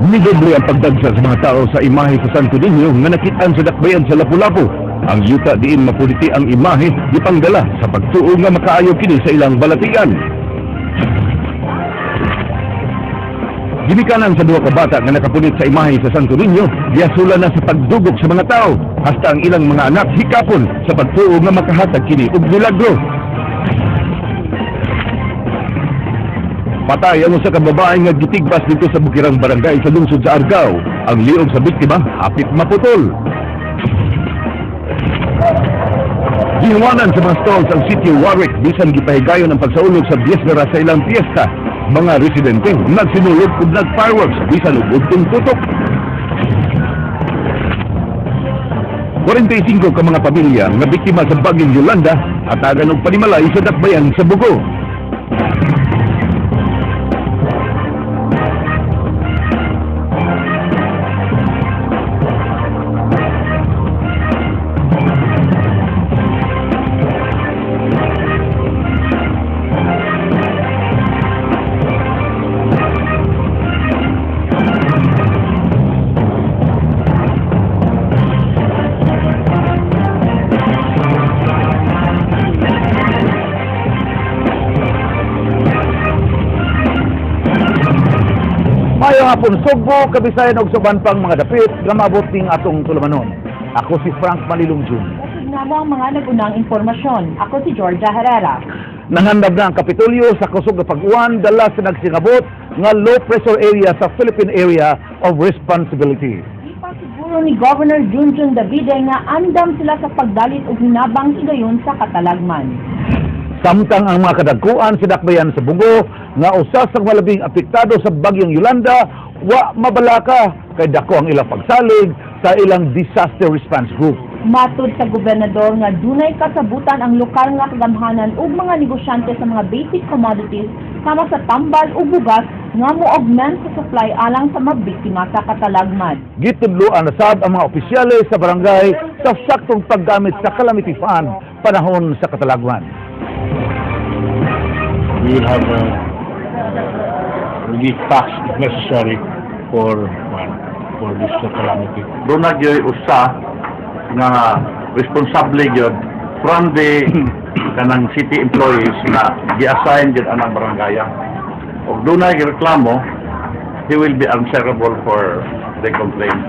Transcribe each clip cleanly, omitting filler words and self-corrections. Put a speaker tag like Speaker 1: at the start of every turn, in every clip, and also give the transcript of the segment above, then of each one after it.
Speaker 1: Nidoble ang pagdagsa sa mga tao sa imahe sa Santo Niño nga nakitaan sa dakbayan sa Lapu-Lapu. Ang yuta diin mapuliti ang imahe gipanggala sa pagtuo nga makaayo kini sa ilang balatian. Ginikanan sa duha ka bata nga nakapunit sa imahe sa Santo Niño, giyasula na sa pagdugok sa mga tao hasta ang ilang mga anak hikapon sa pagtuo nga makahatag kini og milagro. Patay ang usa ka babae nga gitigbas dito sa Bukirang Barangay sa lungsod sa Argao. Ang liog sa biktima hapit maputol. Gihuwanan sa mga stalls ang sitio Warwick bisan gipahigayon ang pagsaulog sa biyesmera sa ilang piyesta. Mga residente nagsinulog ug nag-fireworks bisan og udtong tutok. 45 ka mga pamilya nga biktima sa bagyong Yolanda hatagan og panimalay sa dakbayan sa Bugo.
Speaker 2: Maayong hapon Sugbo, Kabisayan ug suban pang mga dapit nga maabot ning atong tulumanon. Ako si Frank Malilong Jr.
Speaker 3: Usod na mo ang mga nagunang impormasyon. Ako si Georgia Herrera.
Speaker 2: Nangandam na ang Kapitolyo sa kusog nga pag-uwan dala sa nagsingabot nga low pressure area sa Philippine Area of Responsibility.
Speaker 3: Ipasiguro ni Governor Junjun Davide nga andam sila sa pagdalit og hinabang higayon sa katalagman.
Speaker 2: Samtang ang mga kadagkuan sa dakbayan sa Bugo nga usa sa malabing apektado sa bagyong Yolanda wa mabalaka kay dako ang ilang pagsalig sa ilang disaster response group.
Speaker 3: Matud sa gobernador nga dunay kasabutan ang lokal nga kagamhanan ug mga negosyante sa mga basic commodities sama sa tambal ug bugas nga mo-augment sa supply alang sa mabiktima sa katalagman.
Speaker 2: Gitudloan na sab ang mga opisyales sa barangay sa saktong paggamit sa calamity fund panahon sa katalagman.
Speaker 4: We will have a relief tax if necessary for well, for this calamity.
Speaker 5: Doon na gyud usa nga responsable gyud from the kanang city employees na gi-assign gyud anang barangaya. Og doon na reklamo, he will be answerable for the complaint.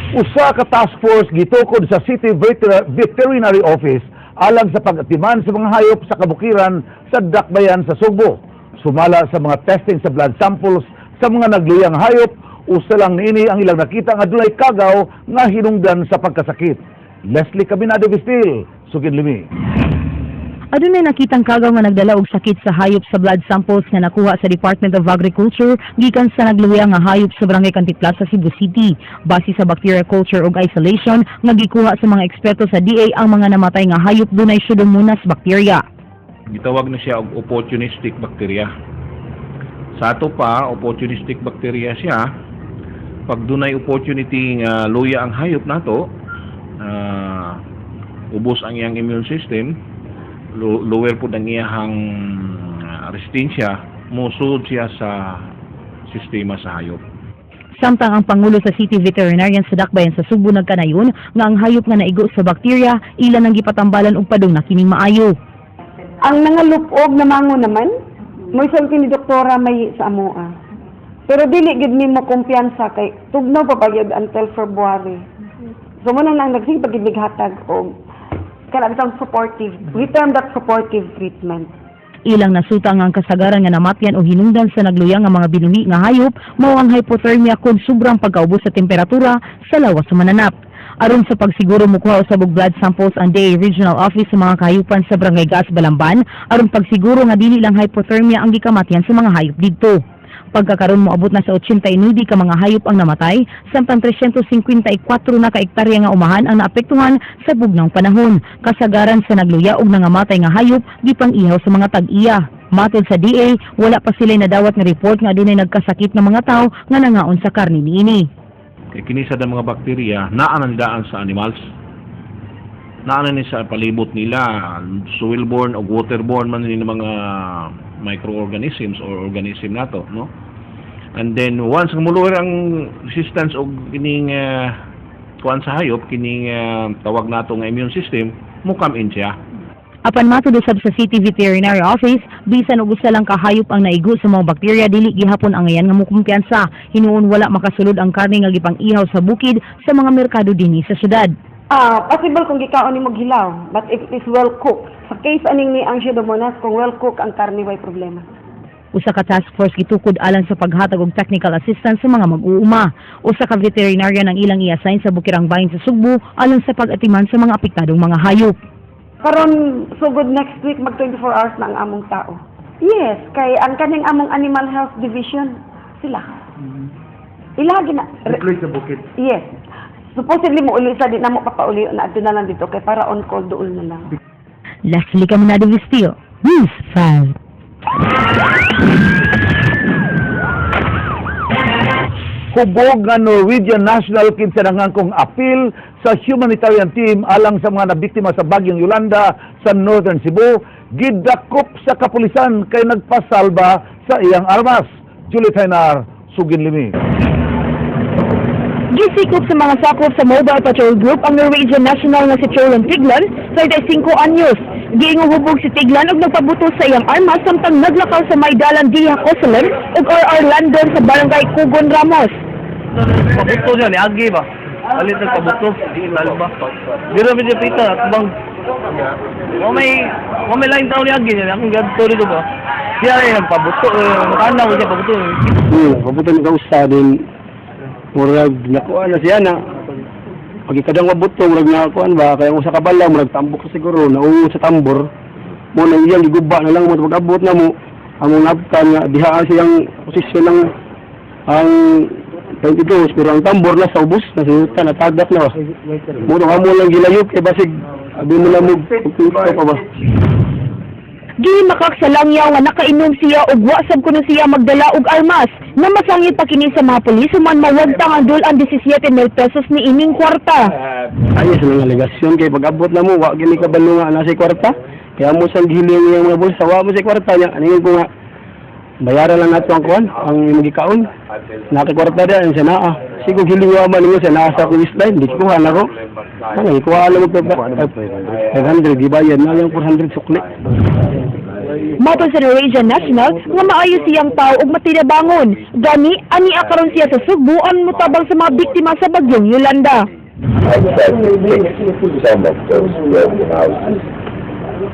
Speaker 2: Usa ka task force gitukod sa City Veterinary Office alang sa pag-atiman sa mga hayop sa kabukiran sa Dakbayan sa Sugbo. Sumala sa mga testing sa blood samples sa mga nagluyang hayop, usa lang niini ang ilang nakita nga dunay kagaw nga hinungdan sa pagkasakit. Leslie Caminado Vistil, Sugid Limi.
Speaker 3: Adunay nakitang kagaw nga nagdala og sakit sa hayop sa blood samples nga nakuha sa Department of Agriculture gikan sa nagluya nga hayop sa Barangay Cantipla sa Cebu City. Base sa bacteria culture ug isolation nga gikuha sa mga eksperto sa DA, ang mga namatay nga hayop dunay Pseudomonas bacteria.
Speaker 4: Gitawag na siya og opportunistic bacteria. Sa ato pa, opportunistic bacteria siya. Pag dunay opportunity nga luya ang hayop nato, ubos ang iyang immune system, lower pud ang iyang resistensya, mosud siya sa sistema sa hayop.
Speaker 3: Samtang ang Pangulo sa City Veterinarian sa Dakbayan sa Subo nagkanayon nga ang hayop nga naigo sa bakterya ila nang gipatambalan og padung na kining maayo.
Speaker 6: Ang nangalupog na mango naman, moisulti ni doktora may sa amoa. Pero dili gid nimo kumpiyansa kay tugnaw pa gyud until February. So mo nang nagsige pag hatag og kana bitang supportive. We term that supportive treatment.
Speaker 3: Ilang nasuta nga ang kasagaran nga namatyan o hinungdan sa nagluya nga mga binuhi nga hayop mao ang hypothermia kon sobrang pagkaubos sa temperatura sa lawas sa mananap. Aron sa pagsiguro mokuha usab og blood samples ang DA Regional Office sa mga kahayupan sa Barangay Gaas Balamban aron pagsiguro nga dili lang hypothermia ang gikamatyan sa mga hayop didto. Pagkakaron moabot na sa 89 ka mga hayop ang namatay, samtang 354 na ka ektarya nga umahan ang naapektuhan sa bugnaong panahon. Kasagaran sa nagluya og nangamatay nga hayop gipang-ihaw sa mga tag-iya. Matod sa DA, wala pa sila nadawat nga report nga adunay nagkasakit nga mga tawo nga nangaon sa karne niini.
Speaker 4: Kay kini sa mga bakterya naanandaan sa animals. Naana ni sa palibot nila, soil-borne o waterborne man ni mga microorganisms or organism nato, no? And then once nga mulower ang resistance og kining kuan sa hayop, kining tawag nato nga immune system, mo come in siya.
Speaker 3: Apan matud usab sa City Veterinary Office, bisan og usa lang ka hayop ang naigo sa mga bakterya, dili gihapon angayan nga mokumpiyansa. Hinuon wala makasulod ang karne nga gipang-ihaw sa bukid sa mga merkado dinhi sa syudad.
Speaker 6: Ah, possible kung gikaon nimo hilaw, but if it is well cooked. Sa case aning ni ang Pseudomonas, kung well cooked ang karne, way problema.
Speaker 3: Usa ka task force gitukod alang sa paghatag og technical assistance sa mga mag-uuma. Usa ka veterinarian ang ilang i-assign sa Bukirang Bahin sa Sugbo alang sa pag-atiman sa mga apektadong mga hayop.
Speaker 6: Karon sugod next week, mag 24 hours na ang among tao. Yes, kay ang kaning among Animal Health Division sila. Ilagi na.
Speaker 7: Deploy sa bukid.
Speaker 6: Yes. Supposedly mo uli sa di na mo papauli na adto na lang dito kay para on call dool na lang.
Speaker 3: Leslie Caminado Vistillo, News 5.
Speaker 2: Hubog nga Norwegian national kinsa nangangkong apil sa humanitarian team alang sa mga nabiktima sa bagyong Yolanda sa Northern Cebu, gidakop sa kapulisan kay nagpasalba sa iyang armas. Julie Tainar, sugin limi.
Speaker 3: Gisikop sa mga sakop sa Mobile Patrol Group ang Norwegian national nga si Cholan Tiglan, 35 anyos. Giingong hubog si Tiglan og nagpabuto sa iyang armas samtang naglakaw sa Maydalan Diha Cosalan ug RR London sa Barangay Kugon Ramos.
Speaker 7: Pabuto siya ni Agi ba? Palit ng pabuto. Salba. Dira medyo pita at bang. Wa may line tao ni Agi niya. Akong gadto dito ba? Siya ay nagpabuto. Eh, Tanaw siya pabuto.
Speaker 8: Pabuto ni kausa din. Murag nakuha na siya na. Pag ikadang mabuto, murag nakuha ba? Kaya kung sa kabala, murag tambok sa siguro, naungo sa tambor. Mo na iyang giguba na lang mo pag-abot na mo. Among nabtan nga diha siyang posisyon ng ang 22, pero ang tambor na sa ubos na sinutan natagak na ba. Mo na amo lang gilayok kay basig abi mo lang mo pa ba.
Speaker 3: Gihimakak sa langyaw nga nakainom siya ug wa sab kuno siya magdala og armas. Namasangit pa kini sa mga pulis human mawagtang ang dul-an 17,000 pesos ni ining kwarta.
Speaker 8: Ayos lang alegasyon kay pag-abot na mo, wa gini ka balo nga nasa kwarta. Kaya mo sang gihiling iyang mga bulsa, wa mo sa kwarta niya. Aning ko nga bayaran lang nato ang kuan, ang imong gikaon. Naka kwarta diya ang naa. Sigo giling wa man ninyo sa naa sa akong waistline, di kuha na ko. Ano, ikuha lang mo 500 gibayad na lang 400 sukli.
Speaker 3: Matod sa Norwegian National nga maayo siyang tao ug matinabangon. Gani ani karon siya sa Sugbo ang motabang sa mga biktima sa bagyong Yolanda.
Speaker 1: I tried to fix some of those broken houses,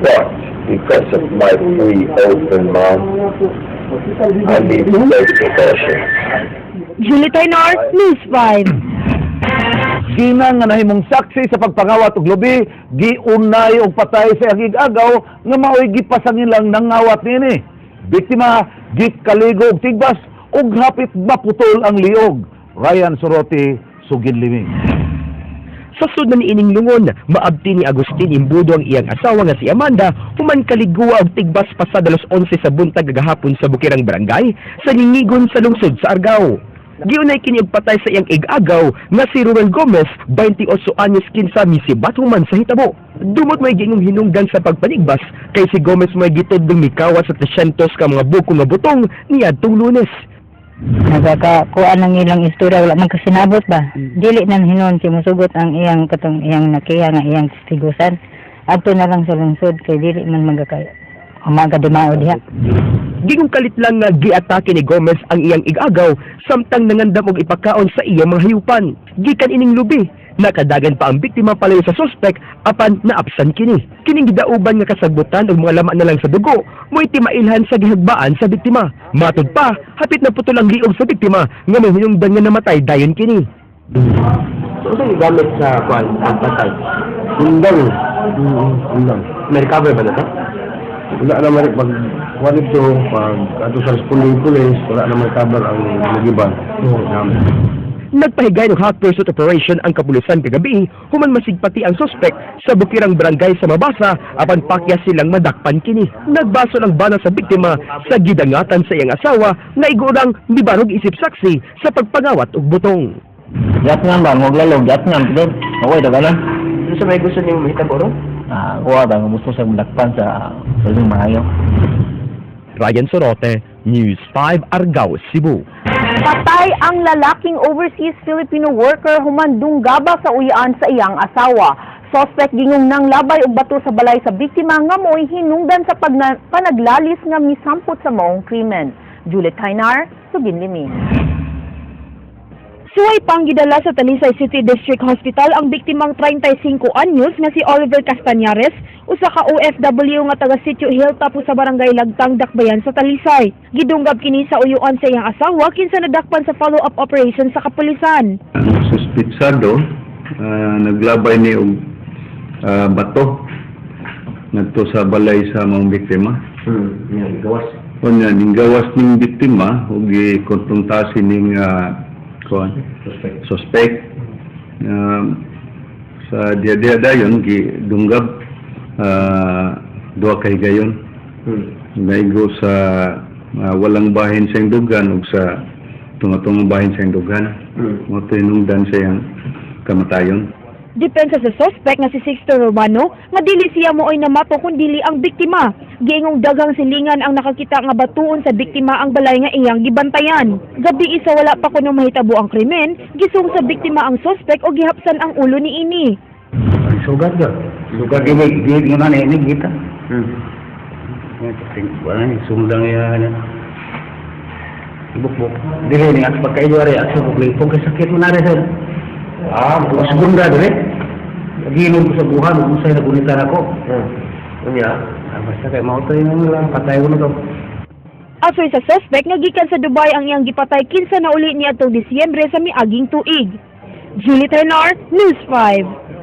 Speaker 1: but because of my free open mouth, I need to take precautions.
Speaker 3: Julie Taynor, News 5.
Speaker 2: Ginang nga nahimong saksi sa pagpangawat og lubi, giunay og patay sa iyang igagaw nga maoy gipasangin lang nangawat niini. Biktima gikaligo og tigbas ug hapit maputol ang liog. Ryan Soroti, sugin limi.
Speaker 9: Sa sud na niining lungon, maabti ni Agustin Imbudo ang iyang asawa nga si Amanda human kaligua og tigbas pasad alas 11 sa buntag gagahapon sa Bukirang Barangay sa Ningigon sa lungsod sa Argao. Giunay kini og patay sa iyang ig-agaw nga si Ruel Gomez, 28 anyos kinsa misibat human sa hitabo. Dumot may giingong hinungdan sa pagpanigbas kay si Gomez may gitudlong mikawa sa 300 ka mga buko nga butong niadtong Lunes.
Speaker 10: Nagakakuan ang ilang istorya, wala man kasinabot ba. Dili nang hinon si musugot ang iyang katong iyang nakiya nga iyang testigusan adto na lang sa lungsod kay dili man magaka umaga dimao diha.
Speaker 9: Gingong kalit lang nga giatake ni Gomez ang iyang igagaw samtang nangandam og ipakaon sa iyang mga hayupan. Gikan ining lubi, nakadagan pa ang biktima palayo sa suspek apan naapsan kini. Kining gidauban nga kasagbutan og mga lama na lang sa dugo, mo'y timailhan sa gihagbaan sa biktima. Matud pa, hapit na putol ang liog sa biktima nga may hinungdan nga namatay dayon kini.
Speaker 8: So, ano gamit sa kuan pagpatay? Undang. Undang. May recover ba na to? Wala na man pag kuan ito, pag ato sa responding police, wala na recover ang nagiban. Gamit.
Speaker 9: Nagpahigay ng hot pursuit operation ang kapulisan kagabi human masigpati ang suspek sa bukirang barangay sa Mabasa apan pakya silang madakpan kini. Nagbaso ng bana sa biktima sa gidangatan sa iyang asawa nga igurang mibarog isip saksi sa pagpangawat og butong.
Speaker 7: Gat nga ba? Maglalog. Gat nga. Doon. Okay, tagalan. Ano sa may gusto niyo mahitabo ron? Ah, kuha ba? Gusto sa dakpan sa sa maayo.
Speaker 9: Ryan Sorote, News 5, Argao, Cebu.
Speaker 11: Patay ang lalaking overseas Filipino worker human dunggaba sa uyaan sa iyang asawa. Sospek gingong nang labay og bato sa balay sa biktima nga mo'y hinungdan sa panaglalis nga misampot sa maong krimen. Juliet Tainar, Sugin Limi.
Speaker 3: Suway pang gidala sa Talisay City District Hospital ang biktimang 35 anyos nga si Oliver Castañares, usa ka OFW nga taga Sitio Hilltop sa Barangay Lagtang, Dakbayan sa Talisay. Gidunggab kini sa uyuan sa iyang asawa kinsa nadakpan sa follow-up operation sa kapulisan.
Speaker 5: Ang suspitsado naglabay ni og bato ngadto sa balay sa mga biktima.
Speaker 8: Gawas.
Speaker 5: Unya ning gawas ning biktima ug gikonfrontasi ning kuan
Speaker 8: Suspect.
Speaker 5: Suspect. Sa diya-diya dayon gidunggab duha ka higayon. Naigo sa walang bahin sa dugan ug sa tunga-tungang bahin sa dugan. Mao tinungdan sa iyang kamatayon.
Speaker 3: Depensa sa suspect nga si Sixto Romano nga dili siya mooy namato kun dili ang biktima. Giingong daghang silingan ang nakakita nga batuon sa biktima ang balay nga iyang gibantayan. Gabi isa wala pa kuno mahitabo ang krimen, gisung sa biktima ang suspect o gihapsan ang ulo niini.
Speaker 8: Sugat ka. Sugat ini, di mo na ini kita. Wala ni sundang ya na. Bukbuk. Dili ni at pagkaiyo ari at sa lipong kay sakit mo na rin sir. Ah, segunda dire. Ginom ko sa buhan ug usay nagunitan ako. Unya, basta kay mao to yung lang patay ko na to.
Speaker 3: Asoy sa suspect nga gikan sa Dubai ang iyang gipatay kinsa nauli niadtong Disyembre sa miaging tuig. Julie Ternar, News 5.